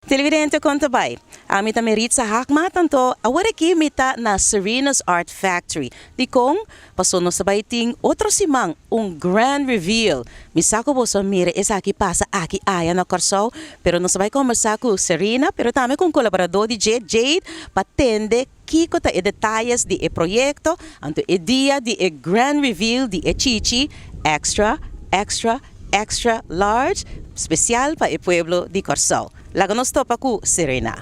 Televidente kon ta bai? Ami ta Meritza Haakmat anto awor aki mi ta na Serena's Art Factory. Dikon? Paso nos ta bai tin otro siman un grand reveal. Mi sa ku boso a mira esaki pasa aki aya na Kòrsou, pero nos ta bai kombersá ku Serena pero tambe ku un kolaboradó di dje, Jade, pa tende kiko ta e detayes di e proyekto anto e dia di e grand reveal di e chichi extra extra extra large spesial pa e pueblo di Kòrsou. Laga nos topa ku Serena.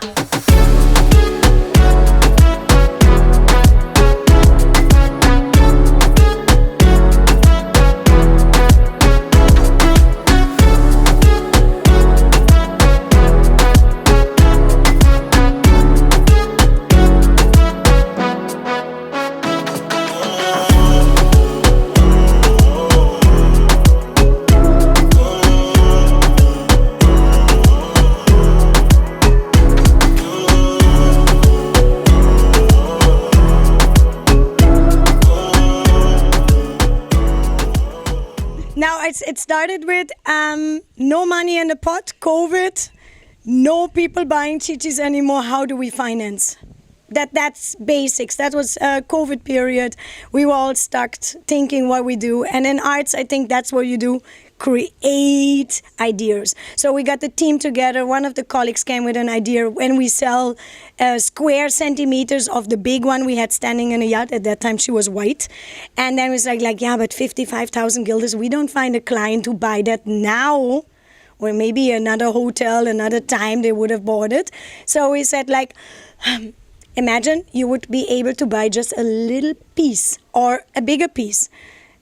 Now it's it started with um, no money in the pot, COVID, no people buying chichis anymore. How do we finance? That that's basics. That was a COVID period. We were all stuck thinking what we do. And in arts, I think that's what you do create ideas. So we got the team together. One of the colleagues came with an idea when we sell uh, square centimeters of the big one we had standing in a yard. At that time, she was white. And then we was like, like yeah, but 55,000 guilders, we don't find a client to buy that now. Or maybe another hotel, another time they would have bought it. So we said like, imagine you would be able to buy just a little piece or a bigger piece.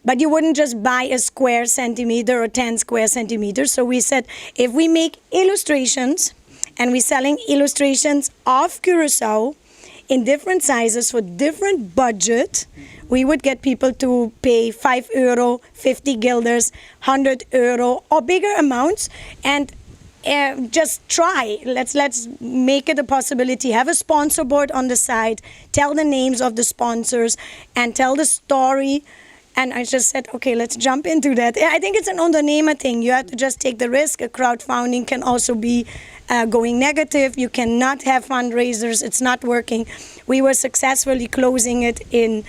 But you wouldn't just buy a square centimeter or 10 square centimeters. So we said if we make illustrations and we're selling illustrations of Curacao in different sizes for different budget, we would get people to pay 5 euro, 50 guilders, 100 euro or bigger amounts and uh, just try. Let's let's make it a possibility. Have a sponsor board on the side. Tell the names of the sponsors and tell the story. And I just said, okay, let's jump into that. I think it's an ondernemer thing. You have to just take the risk. A crowdfunding can also be uh, going negative. You cannot have fundraisers. It's not working. We were successfully closing it in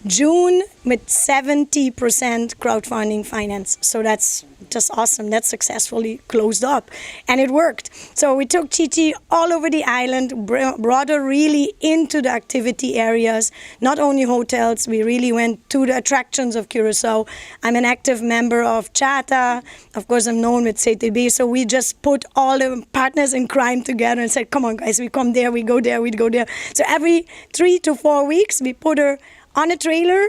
June with 70% crowdfunding finance. So that's just awesome. That's successfully closed up. And it worked. So we took Chichi all over the island, brought her really into the activity areas, not only hotels. We really went to the attractions of Curacao. I'm an active member of Chata. Of course, I'm known with CTB. So we just put all the partners in crime together and said, come on, guys, we come there, we go there, we go there. So every three to four weeks, we put her on a trailer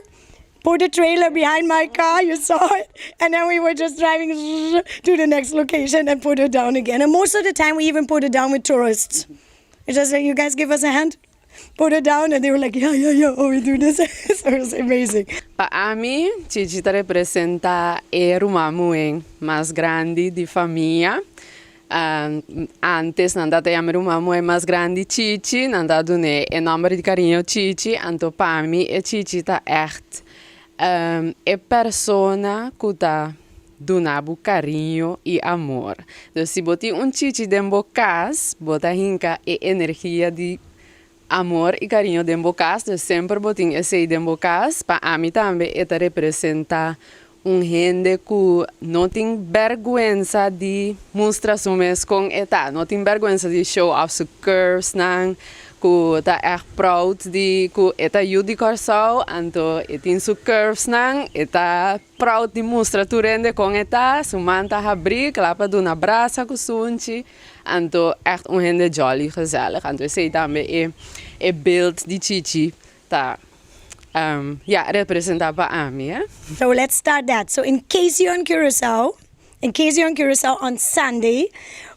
put a trailer behind my car, you saw it. And then we were just driving to the next location and put it down again. And most of the time, we even put it down with tourists. It's just like, you guys give us a hand, put it down. And they were like, yeah, yeah, yeah, oh, we do this. so it was amazing. Pa ami, Chichi ta representá e ruman muhé mas grandi di famia. Antes nan tabata yama e ruman muhé mas grandi Chichi, nan ta dun'é e nòmber di kariño Chichi, anto pa mi e Chichi ta ègt e persona ku ta duna bo kariño i amor. Dus si bo tin un Chichi den bo kas, bo ta hinka e energia di amor i kariño den bo kas, dus semper bo tin esei den bo kas. Pa ami tambe e ta representá un hende ku no tin bèrgwensa di mustra su mes kon e ta, no tin bèrgwensa di show off su curvesnan, ku ta ègt proud di ku e ta yu di Kòrsou, anto e tin su curvesnan, e ta proud di mustra tur hende kon e ta, su man ta habrí kla pa duna brasa ku sunchi. Anto echt un hende jolly gezellig. Anto esey tambe e e beeld di Chichi ta ya representa pa ami eh. So let's start that. So in case you're in Curacao, in case you're in Curacao on Sunday,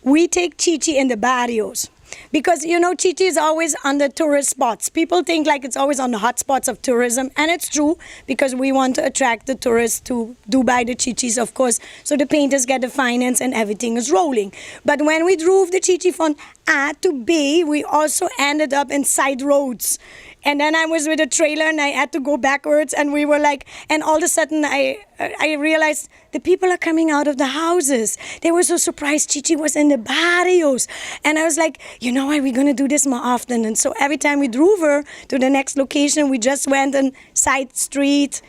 we take Chichi in the barrios. Because you know Chichi is always on the tourist spots. People think like it's always on the hot spots of tourism and it's true because we want to attract the tourists to do buy the chichis of course so the painters get the finance and everything is rolling. But when we drove the chichi from A to B, we also ended up in side roads. And then I was with a trailer and I had to go backwards and we were like and all of a sudden I I realized the people are coming out of the houses. They were so surprised Chichi was in the barrios. And I was like, you know what, we're gonna do this more often. And so every time we drove her to the next location, we just went on side street.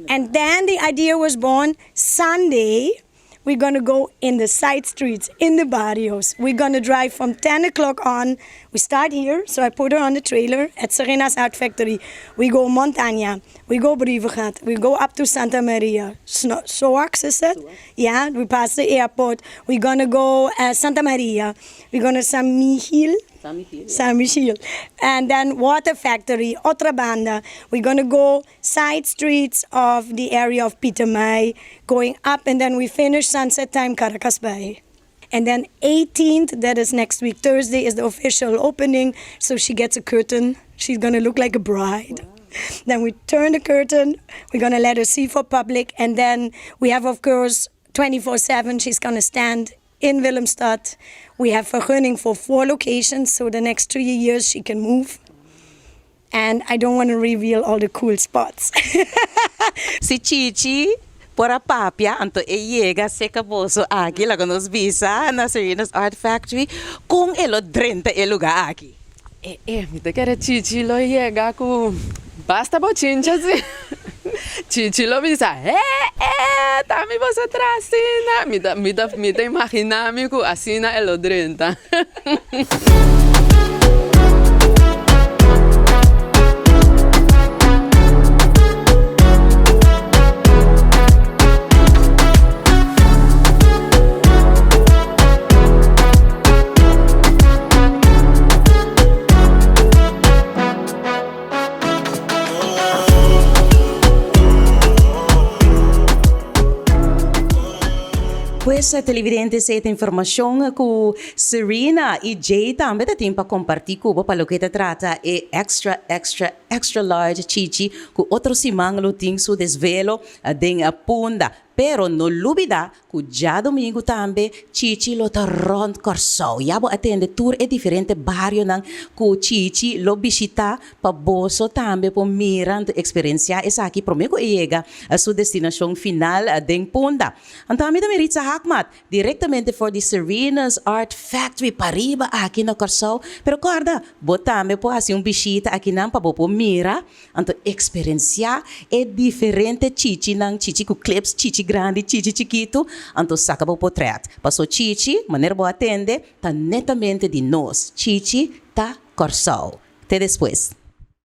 And then the idea was born Sunday we're gonna go in the side streets, in the barrios. We're gonna drive from 10 o'clock on. We start here, so I put her on the trailer at Serena's Art Factory. We go Montaña, we go Brievengat, we go up to Santa Maria. Sno Soax, is that? Yeah, we pass the airport. We're gonna go Santa Maria. We're gonna San Miguel. San Michiel. And then Water Factory, Otrabanda. We're gonna go side streets of the area of Pietermaai, going up, and then we finish sunset time Caracas Bay. And then 18th, that is next week, Thursday, is the official opening. So she gets a curtain. She's gonna look like a bride. Wow. Then we turn the curtain. We're gonna let her see for public. And then we have, of course, 24/7, she's gonna stand in Willemstad. We have vergunning for 4 locations, so the next 3 years she can move. And I don't want to reveal all the cool spots. Si Chichi por a papia, anto e yega seca boso aki, laga nos bisa na Serena's Art Factory, con e lo drenta e lugar aki? E e, mi ta kere Chichi lo yega ku basta bochincha si. Chichi lo bisa, E e, ta mi boso tra asina. Mi ta mi ta mi ta imaginá mi ku asina e lo drenta. Pues televidente esey ta informacion cu Serena y Jay tambe ta tin pa comparti cu bo pa loke ta trata e extra extra extra large chichi cu otro siman lo tin su desvelo den Punda. Pero no lubida Ku djadumingu tambe Chichi lo ta rònt Kòrsou. Ya bo a tende tur e diferente barionan ku Chichi lo bishitá pa boso tambe por mira anto eksperensiá esaki promé ku e yega su destinashon final den Punda. Anto ami ta Meritza Haakmat, direktamente for di Serena's Art Factory pariba aki na Kòrsou. Pero kòrda, bo tambe por hasi un bishita akinan pa bo por mira Anto eksperensiá e diferente chichinan, chichi ku klips, chichi grandi, chichi chikitu, anto saka bo potrèt. Paso chichi, manera bo a tende, ta netamente di nos. Chichi ta Kòrsou. Te despues.